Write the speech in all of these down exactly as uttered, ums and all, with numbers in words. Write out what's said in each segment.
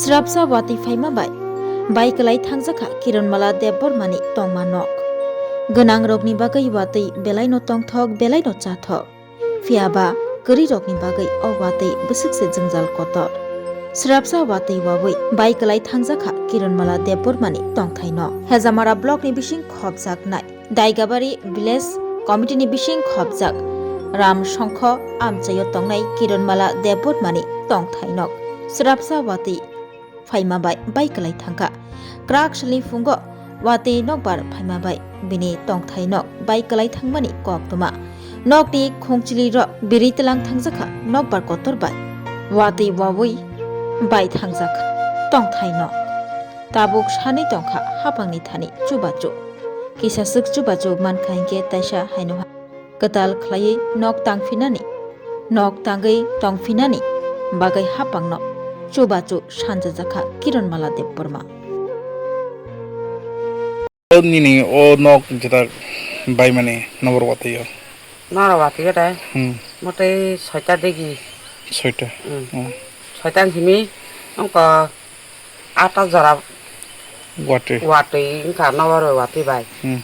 Srapsa watwi phaima bai, bai kwlai thangjakha Kironmala Debbarmani tongma nok. Gwnangrokni bagwi watwi belaino tongthok, belaino chathok. Phiyaba kwrwirokni bagwi o watwi bwswkse jwngjal kotor. Srapsa watwi wawi bai kwlai thangjakha Kironmala Debbarmani tongthai nok. Hejamara blockni bising khopjaknai Daigabari Village Committee ni bising khopjak Ram Songkho amchaio tongnai Kironmala Debbarmani tongthai nok srapsa watwi phaima bai bai kwlai thangkha. Kwrak salni phungo watwi nokbar phaima bai bini tongthai nok bai kwlai thangmani koktwma. Nokni khungchili rok biri tlang thangjakha nokbar kotor bai watwi wawi bai thangjak tongthai nok. Tabuk sanwi tongkha hapangni thani chubachu. Kisa swk chubachu mankha hinkhe taisa haino ha kwtal khlaiwi nok tangphinani, nok tangwi tongphinani bagwi hapangno chubachu sanjajakha Kironmala Debbarma. O nini o nok jeta baimani nobor watwi o? Noro watwi o de. Hmm. Motei soita digi. Soita. Hmm. Hmm. Soita simi wngkha ata jora watwi. Watwi wngkha noro watwi bai. Hmm.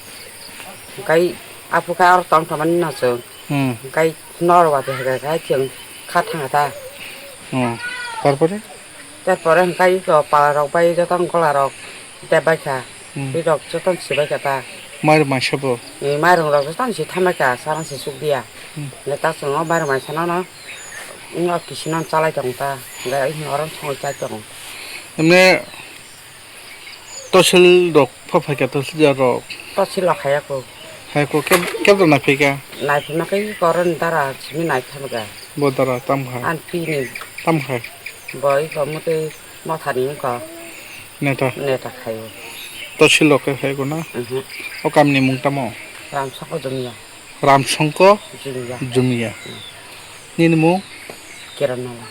Kai aphukha aro tong tongmani no chwng. Hmm. Kai noro watwi hai kai chwng kha thanga ta. Hmm. Tarpore? Tarpore hwnkhe iko pala rok bai joto gola rok tep bai kha. Hmm. Twi rok joto si bai kha ta. Mairung maisa bo? Ni mairung rok joto si thamai kha, sana si suk dia. Hmm. Le ta chwng o mairung maisa no no wng o kisi no chalai tong ta. Hwnkhe oro songwi chai tongo. Emne tosil rok pha phai kha tosil rok? Tosil rok haya ko. Haya ko keb-, kebra nai phai kha? Nai phai ma khe iko oro ni dara simi nai phai kha. Bo dara tam kha? An pi ni. Tam kha? Bo iko motwi Mothani wngkha. Neta. Neta khaio. Tosil rok khe khaio na? Mhm. O kamni mung tamo? Ramsongko Jumia. Ramsongko Jumia. Jumia. Mm. Nini mung? Kiran Mala.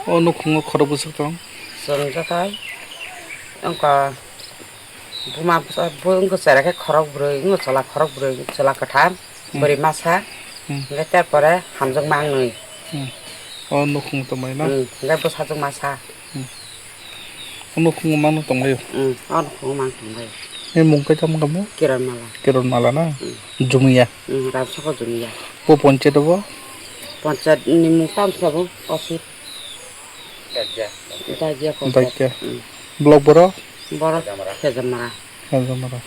O nukhungo khorok bwswk tong? Chwng joto wngkha buma bwsa, bo wngkha chwrai khe khorok bwrwi, wngkha chwla khorok bwrwi, chwla kwthar. Hmm. Bwrwi masa, hmm, hingke ter pore hamjwk mangwi. Hmm. O nukhung tongmani na? Hmm, hingke bwsajwk masa. Hmm. O nukhung mano tonglaio? Hmm, o nukhung mang tonglaio. Ni mung khe tamo kamo? Kiron Mala. Kiron Mala na? Hmm. Jumia? Hmm, Ramsoko Jumia. Bo ponchayat bo? Ponchayat ni mung tamo sabo, Osit. Dagia ko. Dagia. Hmm. Block boro? Boro Hejamara. Hejamara.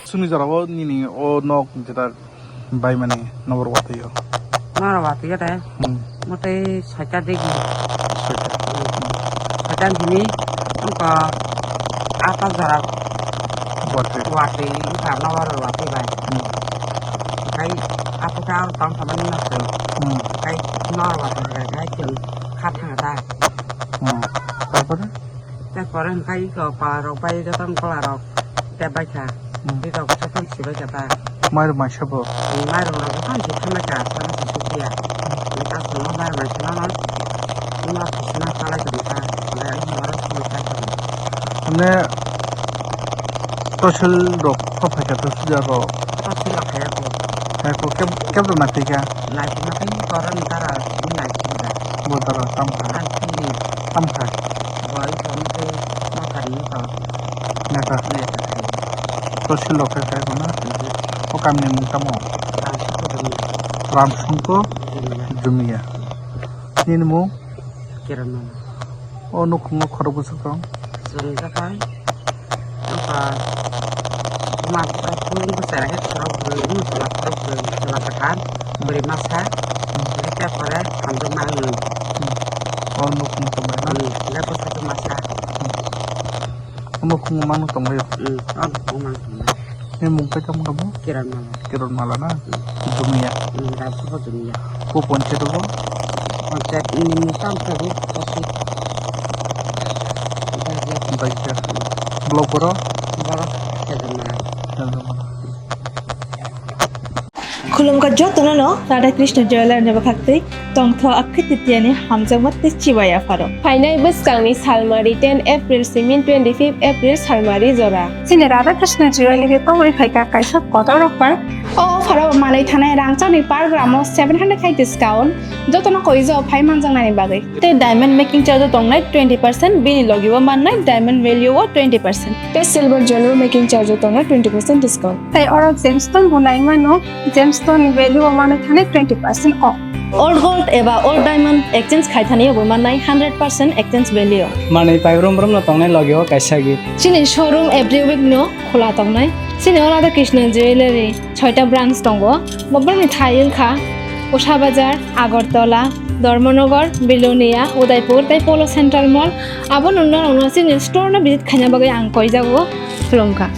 Sumi jorao nini o nok jeta baimani nobor watwi o. Noro watwi o de. Hmm. Motei soita digi. Soita. Hmm. Soita hini wngkha ata jora watwi. Watwi wngkha nobor watwi bai. Hmm. Hingkai aphukhe aro tong tongmani no chwng. Hmm. Hingkai noro watwi hingkai chwng kha thanga da. Hmm. Tarpore? Tarpore hingkai iko pala rok bai joto gola rok tep bai kha. Hmm. Twi rok joto si bai kha ta. Mairung maisa bo? Ni mairung rok joto si thamai kha, sana si suk ya. Ni ta swngo mairung maisa no no. Ni ma kisi no chalai tong kha. Hingkai ani oro simi chai tong. Mane tosil rok pha phai kha, tosil rok? Tosil rok khaya ko. Khaya ko, keb-, kebra nai phai kha? Nai phai ma khe iko oro ni dara simi nai phai kha. Bo dara tam kha? An simi. Tam kha? Bo iko motei Mothani iko. Neta? Neta khai. Tosil rok khe khai rw na? Mhm. O kamni mung tamo? Ramsongko Jumia. Ramsongko Jumia. Jumia. Nini mung? Kiran Mala. O nukhungo khorok bwswk tong? Chwng joto wngkha buma bwsa, bwsai khe khorok bwrwi, bwsala khorok bwrwi, bwsala kwthar, bwrwi masa, hmm, hingke pore hamjwk mangwi. Hmm. O nukhung tongmani na? Hmm, hingke bwsajwk masa. Hmm. O nukhungo mano tonglaio? Hmm, o nukhungo mano tonglaio. Ni mung khe tamo kamo? Kiran Mala. Kiron Mala na? Hmm. Jumia? Hmm, Ramsoko Jumia. Bo ponchayat bo? Ponchayat ni mung tamo khe bo, Osit. Dagia. Dagia. Block boro? Boro Hejamara. Hejamara. Khulumkha jotono no Radha Krishna Jewelers ni bwkhaktwi Tongtho Akhe Titiani hamjakma tei chibai apharo. Phainai bwskangni salmari ten April simi twenty-fifth April salmari jora. Chini Radha Krishna Jewellery tongwi phaikha kaisa kotor offer. O offer o manwi thanai rangchakni per gram o seven hundred khai discount, jotono koijo phai manjaknani bagwi. Tei diamond making charge o tongnai twenty percent, bini logi o mannai diamond value o twenty percent. Tei silver jewelry making charge o tongnai twenty percent discount. Tei oro gemstone bo nai mano, gemstone ni value o mano thani twenty percent off. Old gold eba old diamond exchange khai thani bo mannai hundred percent exchange value. Manwi pai brum brum no tongnai logi o kaisa gift. Chini showroom every week no khula tongnai. Chini o Radha Krishna Jewellery. Soita branch tongo. Bobrokni thai wngkha Usha Bazar, Agartala, Dharmanagar, Belonia, Udaipur tei Polo Central Mall. Abono norokno chini store no visit khaina bagwi ang koijago khulumkha.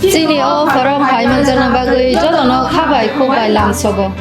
Chini o borok hai manjakna bagwi jotono kha bai khuk bai lamsogo.